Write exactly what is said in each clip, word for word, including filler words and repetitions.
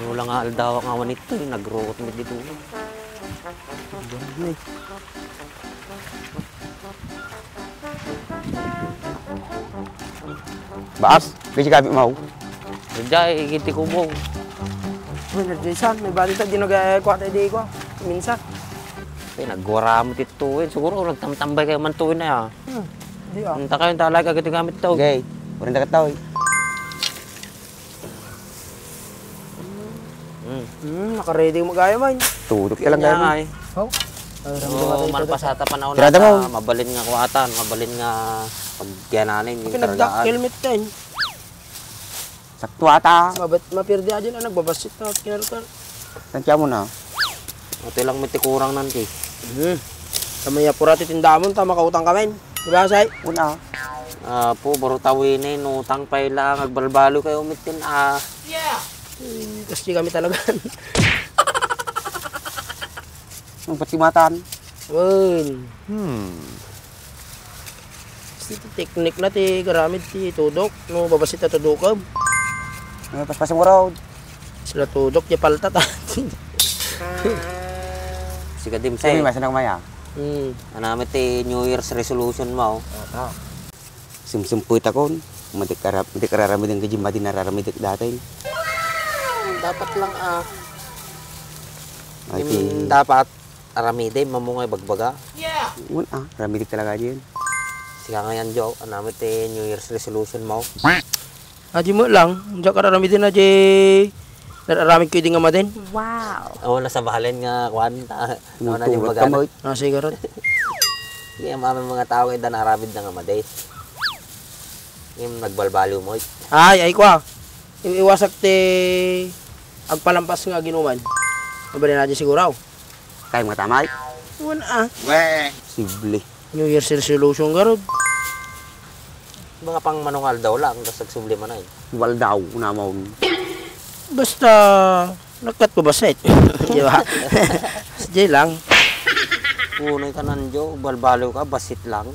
Wala nga aldaw nga awan ito, eh. Nagruot mi dito. Baak, kasi gabi mo. Jay, igiti kubo. Uy, Jason, may bali ta, di nagkuha tayo di ko. Minsan. Eh, nagwara mo tituin. Siguro, nagtamtambay kayo man tuin na, ah. Hmm, di, ah. Ang takay, ang talay, kagiti gamit to. Okay, walang dagat tao, eh. Mm. Hmm, nakaready mo gaya man. Tutok ka lang gaya man. Ay. Oh. Ay, ramdam mo tayo, malpas tutok. Ata panahon. Tirada mo. Mabalin nga kuwatan, mabalin nga pagyananin, yung pinagdak-, talagaan. Helmet ka, eh. Sakto ata. Mabat-, mapirdi aja na, nagbabasit na, kinarkar. Tantya mo na. Ito lang may tikurang nan, ti. Hmm. Sa may apura ti tindamon, ta makautang ka, men. Di ba, Say? Una. Ah, po, baro tawin eh, nutang pa ila, agbalbalo kayo, mitin, ah. Yeah. Hmm, kasi kami talaga. Ang patimatan. Well. Hmm. Ti teknik na ti garamid ti tudok, no, babasit a tudok. Ano, paspas mo raw? Sila tudok, di palta ta. Sige, Dim, Sige, say. Masa na kumaya. Hmm. Ano naman ti New Year's resolution mo? Ah, ah. Simsimpuy takon. Madik ara-, madik araramid ang gajim, madi nararamid dati. Dapat lang, ah. Ay, Dim, ti- dapat. Aramide, mamungay bagbaga. Yeah. Un, ah, aramide talaga diyan. Siya ngayon, Joe, ano mo ti New Year's resolution mo? Adi mo lang, diyak aramide na di. Nararamid ko di nga madin. Wow. Oo, nasa bahalin nga, kwan, ta-, ano na di Tumutulot ka bagana. Mo. Ah, sige, Rod. Hindi, ang mga, mga tao, eh, da naramid na nga madin. Yung nagbalbaliw mo, eh. Ay, ay, kwa. I-, iwasak ti agpalampas nga ginuman. Mabali na di siguro. Kaya mga tamay? Wan, ah. We. Sible. New Year's resolution, garod. Mga pang manungal daw lang, tas nagsubli man ay. Wal daw, unamon. Basta, nagkat ko basit. Di ba? Di lang. Unay ka nanjo, balbalo ka, basit lang.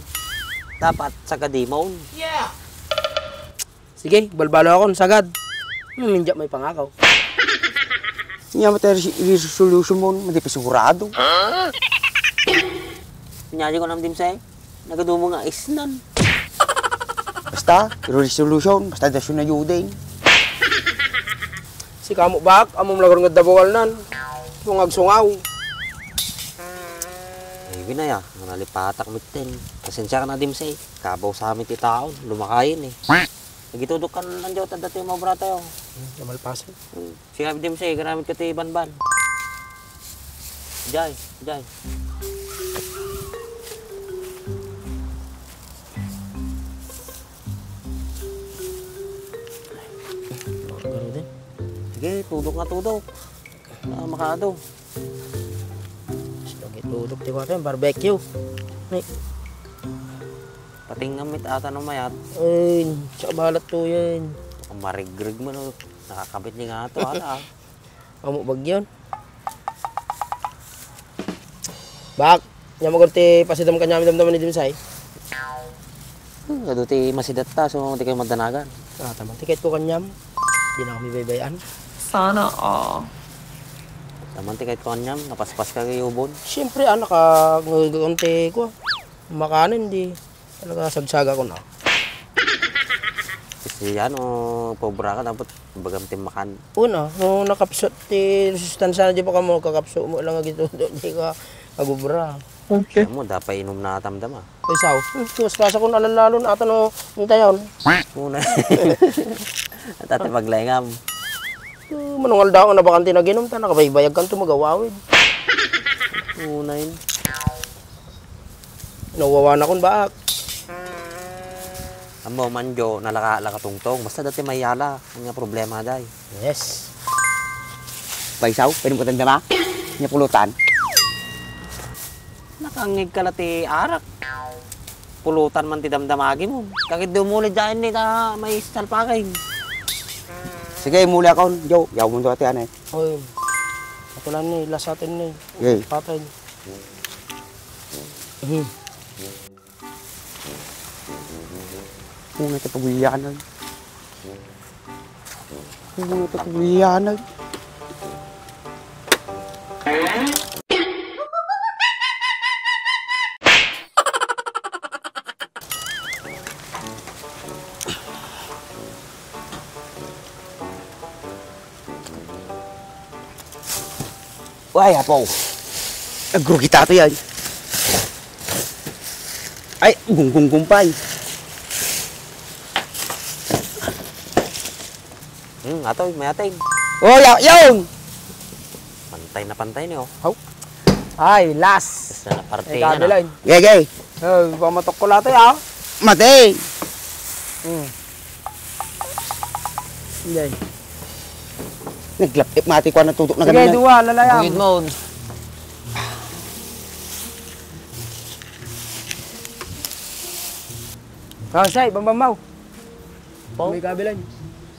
Dapat sa kadimon. Yeah. Sige, balbalo akon, sagad. Hmm, hindi may pangakaw. Nya, mati res-, resolution mo, madi pa sigurado. Nya, di ko nam dimsay. Nagadumo nga isnan. Basta, resolution, basta dasyo na yuding. Si kamo bak, amom lagar nga dabuwal nan. Sungag-sungaw. Ay, binaya, nalipatak mitin. Pasensya ka na, dimsay. Kabaw sa amin ti taon, lumakayin eh. Nagitudok kan andiyaw, tadda ti maobra tayo. Hmm, namalpasan. Hmm. Siya, dimsay, garamit ka ti banban. Jay, jay. Sige, tudok nga tudok. Ah, makaado. Sige, tudok ti kuwate, barbecue. Ni. Patingam mit ata no mayat. Ay, sa balat to yan. Ang marigrig mo, no? Nakakabit ni nga to, ala, ah. Amo bagyan. Bak, nya mo ti pasidam kanyam damdaman ni Dimsay. Hmm, adu ti masidatta, so di kayo madanagan. Ah, tamang tiket ko kanyam. Di na kami baybayan. Sana all. Tamang tiket ko kanyam, napaspas ka kay ubon. Siyempre, ah, nakangulgulon ti ko. Makanin di. Talaga, sagsaga ko na. Kasi ano, pobra ka, dapat bagam ti makan. Una, no, nakapsut ti sustansya na di pa kamo, kakapsut mo lang agitudo, di ka agubra. Okay. Alam mo, dapat inom na atamdama. Ay, sao? Hmm, mas kasa ko na lalalo na ata no, intayon. Una. At ate maglaingam. Hmm, manungal daw na bakang tinaginom, ta nakabaybayag kanto magawawid. Una yun. Nawawa na kun baak. Ammo man jo, nalaka-, laka tungtong. Basta dati mayala. Ang nga problema, day. Yes. Paisaw, pwede mo tanda ma? Nya pulutan. Nakangig ka la ti arak. Pulutan man ti damdamagi mo. Kagid dumuli dyan ni ta may salpagay. Sige, muli akon. Jo, yaw mo to ati anay. Oy. Atulan ni, lasatin ni. Yay. Patay. Hmm. Kung ito pagulianan. Kung ito pagulianan. Ay, apo. Agrugi tato yan. Ay, gunggunggumpay. Hmm, atoy, may atin. Oh, ya-, yaon! Pantay na pantay ni, oh. Haw. Ay, last. Basta na parte Ikaw na, na. Bilain. Gege. Oh, pamatok ko lahat, ah. Mati. Hmm. Hindi. Naglapit mati ko na tutok na Sige, ganun. Dua, lalayam. Buyid mo. Kansay, bambamaw. Po? May kabilan.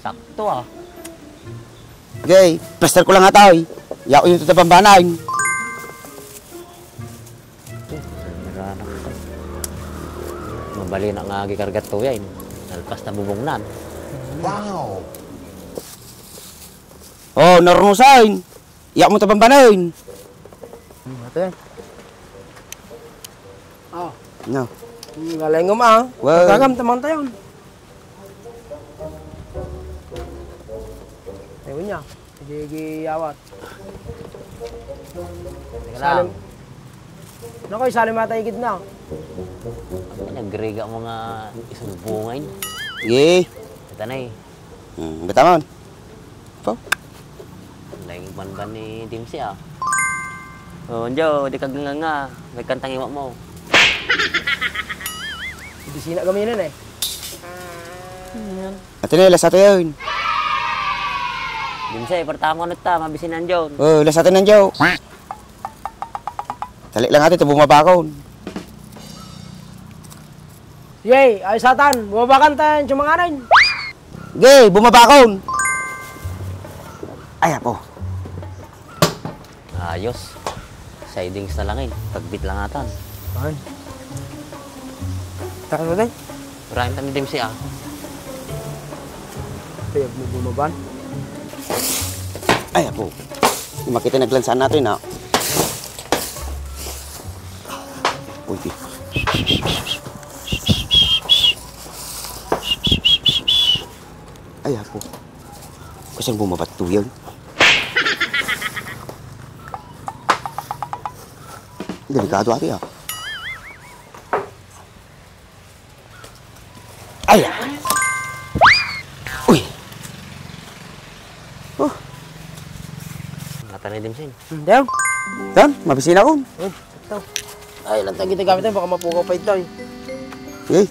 Sakto, ah. Okay, plaster ko lang ata, eh. Yaw yung tutabambanan. Mabali na nga gikargat to yan. Nalpas na bubong nan. Wow! Oh, narunusan. Yaw mo tabambanan. Hmm, ate. Oh. No. Hmm, galing mo, ah. Wow. Kagam, tamang tayo. Ayun niya. Sige, giyawat. Teka lang. Salim. Naku, isalim ata igid na. Ano, nagriga mo nga isang bungay? Ye. Ito na eh. Hmm, batamon. Po? Laing banban ni Dimsi, ah. Oh, Anjo, di ka ganga nga. May kantang iwa mo. Bisina kami yun, eh. Ayan. Ate Nel, lasa tayo yun. Dimsi, parta mo ano ta, mabisinan John. Oh, lasa tayo ng Joe. Tali lang ate, ito bumabakon. Yay, ay satan, bumabakan tayo yung manganan. Gay, bumabakon. Ay, apo. Ayos. Sidings na lang eh. Pagbit lang atan. Ay. Taka mo din? Ryan, tani Dempsey ah. Kaya mo bumaban? Ay, apo. Makita naglansaan natin, ah. Uy, di. Ay, apo. Kasang bumabat to yan? Delikado ati, ah. Ay, ah. Uy. Oh. Natan ni Dimsing. Hmm, daw. Dan, mabisina on. Uy, ito. Ay, lantang kita gamit, baka mapukaw pa ito, eh. Eh.